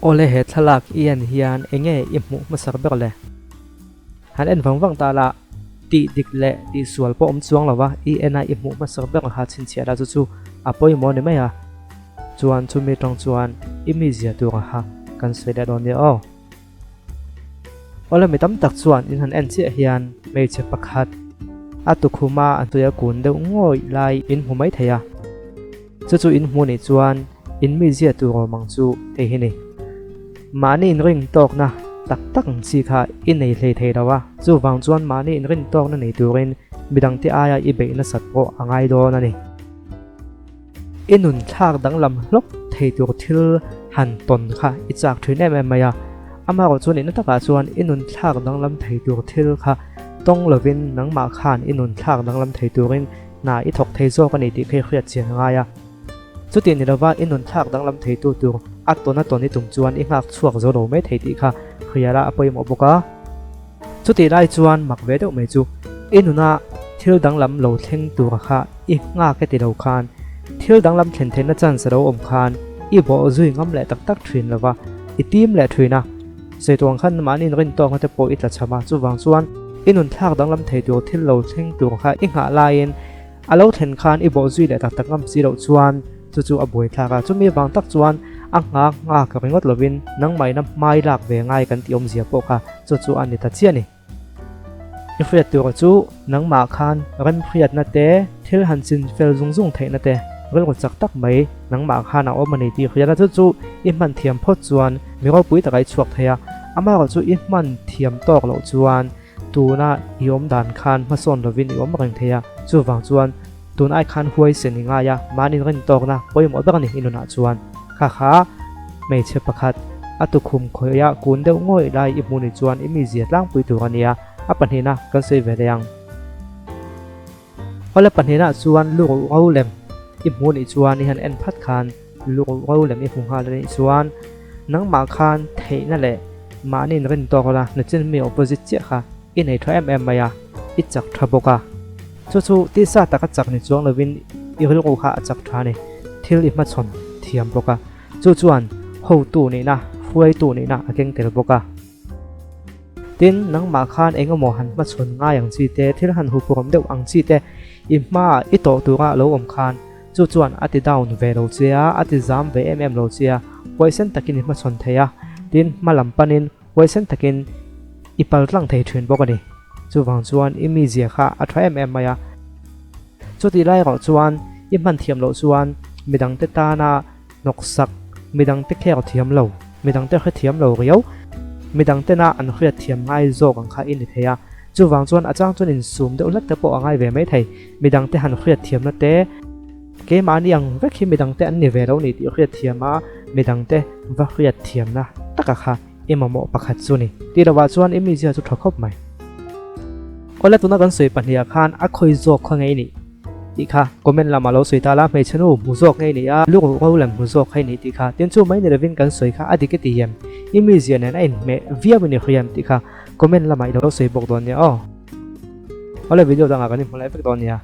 Awle he thlalak i en hian enge i hmuh hmasak ber le? Han en vang vang ta la, tih dik leh tih sual pawh awm chuang lo va, i en a i hmuh hmasak ber kha chhinchhiah la chu chu a pawimawh ni mai a. Chuan chumi tang chuan i mizia tur kha kan sawi leh dawn nia aw. Awle mi tam tak chuan in han en chiah hian hmeichhe pakhat a tukhuma a hnuaia kun deuh ngawih lai in hmu mai thei a. Chu chu in hmu nih chuan in mizia tur awm ang chu hei hi ni. Mahni inring tawkna tak tak ang chi kha i nei hlei thei lo a, chuvang chuan mahni inrin tawkna nei turin midangte aia i beih nasat pawh a ngai dawn a ni. I nun thlak danglam hlawk thei tur thil han tawn kha i chak thin em em mai a, amaherawh chuan ina takah chuan i nun thlak danglam thei tur thil kha tawng lovin nangmah khan i nun thlak danglam thei turin hna i thawk thei zawk a ni tih kha i hriat chian a ngai a. Chutih ni lova i nun thlak danglam theitu tur a tawn a tawn i tum chuan i nghak chhuak zo lo mai thei tih kha hrial a pawimawh bawk a. Chutih lai chuan mak ve deuh mai chu i nuna thil danglam lo thleng tur kha i nghak e ti lo khan thil danglam thlen theihna chance a lo awm khan i bawh zui ngam leh tak tak thin lova i tim leh thin a. Sawi khan mahni inrin tawkna te pawh i tla cham a, chuvang chuan i nun thlak danglam thei tur thil lo thleng tur kha i nghah laiin a lo thlen khan i bawh zui leh tak tak ngam si loh chuan chu chu a buai thlak a, chumi vang tak chuan a nghak nghak ringawt lovin nangmahina hmai lak ve ngai kan tih awmzia pawh kha chu chu a ni ta chiah a ni. I hriat tura chu nangmah khan remhriatna te, thil han chin fel zung zung theihna te, rilru chak tak mai nangmah khan a awm a ni tih hriatna chu chu i hman thiam phawt chuan mi ropui taka i chhuak thei a, amaherawh chu i hman thiam tawk loh chuan tuna i awm dan khan hmasawn lovin i awm reng thei a, chuvang chuan tun ai khan huaisen i ngai a, mahni rin tawkna pawimawh ber a ni i nunah chuan. Kha kha hmeichhe pakhat a tukhum khawiah kun deuh ngawih lai i hmuh ni chuan i mizia tlangpui tur a nia, a pahnihna kan sawi ve leh ang. Awle pahnihna chuan lu ro lem i hmuh nih chuan i han en phat khan lu ro lem i hmu nghal a nih chuan nangmah khan theihna leh mahni inrin tawk la nachin mi opposite chiah kha i nei tha em em mai a, i chak tha bawk a. Chu chu tisa taka chak ni chuang lovin i rilru kha a chak tha a ni. Thil i hmachhawn thiam bawk a, chu chuan hotu nihna, hruaitu nihna a keng tel bawk a. Tin, nangmah khan eng emaw han hmachhawn ngai ang chi te, thil han hupurawm deuh ang chi te i hmaah i tawh tura lo awm khan chu chuan a ti down ve lo che a, a ti zam ve em em lo che a, huaisen takin i hmachhawn thei a. Tin, hma lam panin huaisen takin i pal tlang thei thin bawk a ni. Chuvang chuan i mizia kha a tha em em mai a. Chutih lai erawh chuan i hman thiam loh chuan midangte tana hnawksak, midangte kher thiam lo, midangte hrethiam lo riau, midangtena an hriat thiam ngai zawk ang kha i ni thei a. Chuvang chuan a chang chuan insum deuh hlek te pawh a ngai ve mai thei. Midangte han hriat thiamna te, keimahni ang vek hi midangte an ni ve lo ni tih hriat thiam a, midangte va hriat thiamna taka kha i mamawh pakhat chu ni. Tih lovah chuan i mizia chu tha khawp mai. Awle tuna kan sawi pahniha khan a khawi zawk kha ngei nih tih kha comment lamah lo sawi ta la, hmeichhe nu hmu zawk ngei nih a, lu ro lem hmu zawk kha i nih tih kha. Tin chu mai ni lovin kan sawi kha a dik i ti em? I mizia nen a inhmeh viau in i hria em tih kha comment lamah i lo sawi bawk dawn nia aw. Awle video dangah kan inhmu leh vek dawn nia.